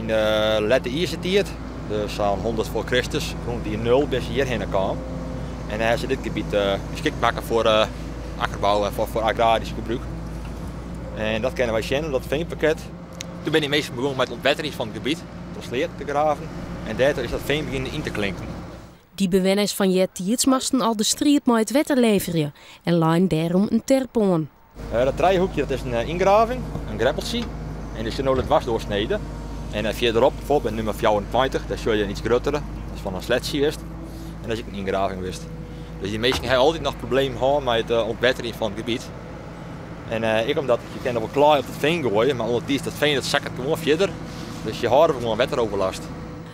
Yn de lette izertiid, dus sa'n 100 foar Kristus, rûn it jier nul, binne se hjirhinne kaam. En hawwe se dit gebiet geskikt makke foar akkerbou en foar agrarysk gebrûk. En dat kinne wy sjen oan dat feanpakket. Doe binne dy minsken begûn mei it ûntwetterjen fan it gebiet, troch sleatten te graven. En dêrtroch is dat fean begûn yn te klinken. Dy bewenners fan eartiids moasten al de striid mei it wetter leverje en leinen dêrom in terp oan. Dat trijehoekje dat is in yngraving, in greppeltsje. En dy is no de dwarsdoorsnede. En fierderop, bijvoorbeeld by nûmer 24, dêr sjoch je in iets gruttere. Dat is fan in sletsje west. En dat is ek in yngraving west. Dus dy minsken hawwe altyd noch problemen hân mei it ûntwetterjen fan it gebiet. En ek omdat je kinne wol klaai op it fean goaie, mar ûndertiids dat fean dat sakket gewoan fierder. Dus je hâlde gewoan wetteroverlast.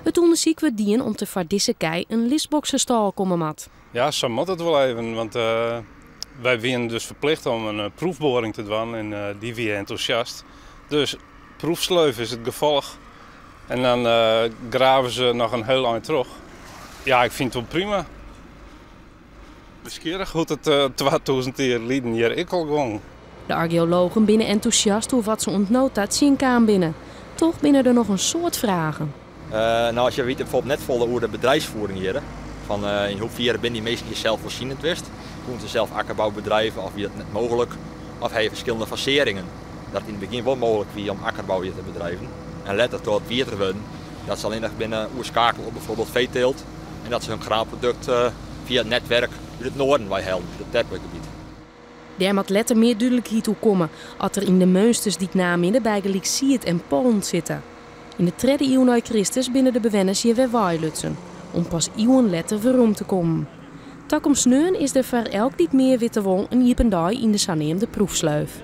It ûndersyk wurdt dien om't der foar dizze kij in lisboksestâl komme moat. Ja, sa moat it wol even, want wy wienen dus ferplichte om in proefboaring te dwaan en dy wie entûsjast. Dus proefsleuf is it gefolch. En dan grave se noch in hiel ein troch. Ja, ik fyn it wol prima. Nijsgjirrich hoe't it 2000 jier lyn hjir ek al gong. De argeologen binne entûsjast oer wat se oant no ta tsjinkaam binne. Toch binne der noch in soad fragen. No, as je witte bijvoorbeeld net folle oer de bedrijfsvoering hjir, fan yn hoefiere binne dy minsken hjir selsfoarsienend west, koenen se sels akkerbou bedrive of wie dat net mooglik, of ha je ferskillende fasearringen, dat it yn it begjin wol mooglik wie om akkerbou hjir te bedriven en letter troch it wieter wurden dat se allinnich binne oerskakele op bijvoorbeeld feeteelt en dat se hun graanprodukt fia it netwerk út it noarden wei hellen, út it terpegebiet. Dêr moat letter mear dúdlikheid oer komme at der yn de meunsters dy't naam binne bygelyks sied en pollen sitte. Yn de tredde iuw nei Kristus binne de bewenners hjir wer weilutsen, om pas iuwen letter werom te kommen. Takom sneon is der foar elk dy't mear witte wol in iepen dei yn de saneamde proefsleuf.